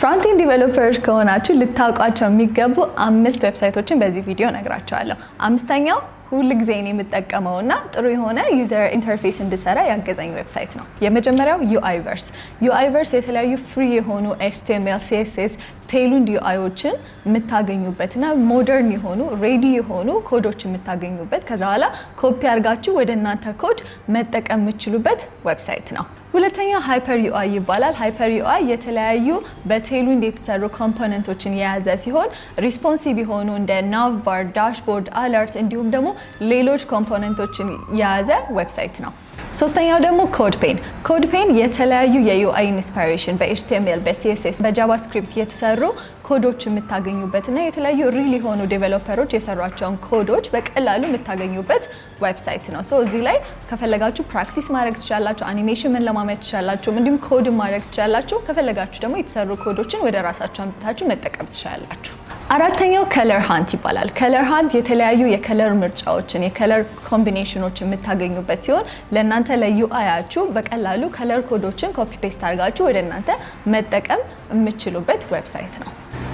Frontend developer ኦች ከሆናችሁ ልታውቋቸው የሚገቡ አምስት website ኦችን በዚህ ቪዲዮ እነግራችኋለሁ። አምስተኛው ሁል ጊዜ እኔ የምጠቀመውና ጥሩ የሆነ user interface እንድሰራ ያገዘኝ website ነው። የመጀመሪያው UIVerse። UIVerse የተለያዩ free የሆኑ HTML፣ CSS፣ Tailwind UI ዎችን የምታገኙበትና modern የሆኑ ready የሆኑ ኮዶች የምታገኙበት፣ ከዛ በኋላ ኮፒ አድርጋችሁ ወደ እናንተ ኮድ መጠቀም የምትችሉበት website ነው። ሁለተኛው Hyper UI ይባላል። Hyper UI የተለያዩ በ Tailwind የተሰሩ component ኦችን የያዘ ሲሆን responsive የሆኑ እንደ navbar፣ dashboard፣ alert እንዲሁም ደግሞ ሌሎች component ኦችን የያዘ website ነው። ሶስተኛው ደግሞ CodePen። CodePen የተለያዩ የ UI inspiration በ HTML፣ በ CSS፣ በ JavaScript የተሰሩ ኮዶች የምታገኙበት እና የተለያዩ real የሆኑ developer ኦች የሰሯቸውን ኮዶች በቀላሉ የምታገኙበት website ነው። So እዚህ ላይ ከፈለጋችሁ practice ማድረግ ትችላላችሁ፣ አኒሜሽን መለማመድ ትችላላችሁ፣ እንዲሁም ኮድ ማድረግ ትችላላችሁ። ከፈለጋችሁ ደግሞ የተሰሩ ኮዶችን ወደ ራሳችሁ አምጥታችሁ መጠቀም ትችላላችሁ። አራተኛው Color Hunt ይባላል። Color Hunt የተለያዩ የ color ምርጫዎችን፣ የ color combination ኦች የምታገኙበት ሲሆን ለእናንተ ለ UI ያችሁ በቀላሉ color code ኦችን copy paste አድርጋችሁ ወደ እናንተ መጠቀም የምትችሉበት website ነው።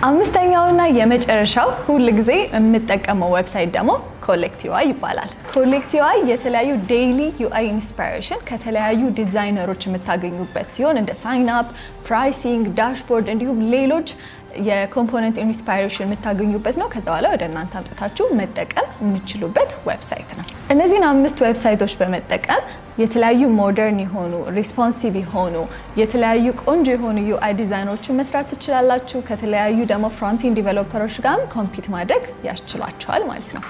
አምስተኛውና የመጨረሻው ሁል ጊዜ የምጠቀመው website ደግሞ Collect UI ይባላል። Collect UI የተለያዩ daily UI inspiration ከተለያዩ ዲዛይነሮች የምታገኙበት ሲሆን እንደ sign up፣ pricing፣ dashboard እንዲሁም ሌሎች የ component inspiration የምታገኙበት ነው። ከዛ በኋላ ወደ እናንተ አምጥታችሁ መጠቀም የምትችሉበት website ነው። እነዚህን አምስት website ኦች በመጠቀም የተለያዩ modern የሆኑ፣ responsive የሆኑ፣ የተለያዩ ቆንጆ የሆኑ UI design ኦችን መስራት ትችላላችሁ። ከተለያዩ ደግሞ frontend developer ኦች ጋርም compete ማድረግ ያስችላችኋል ማለት ነው።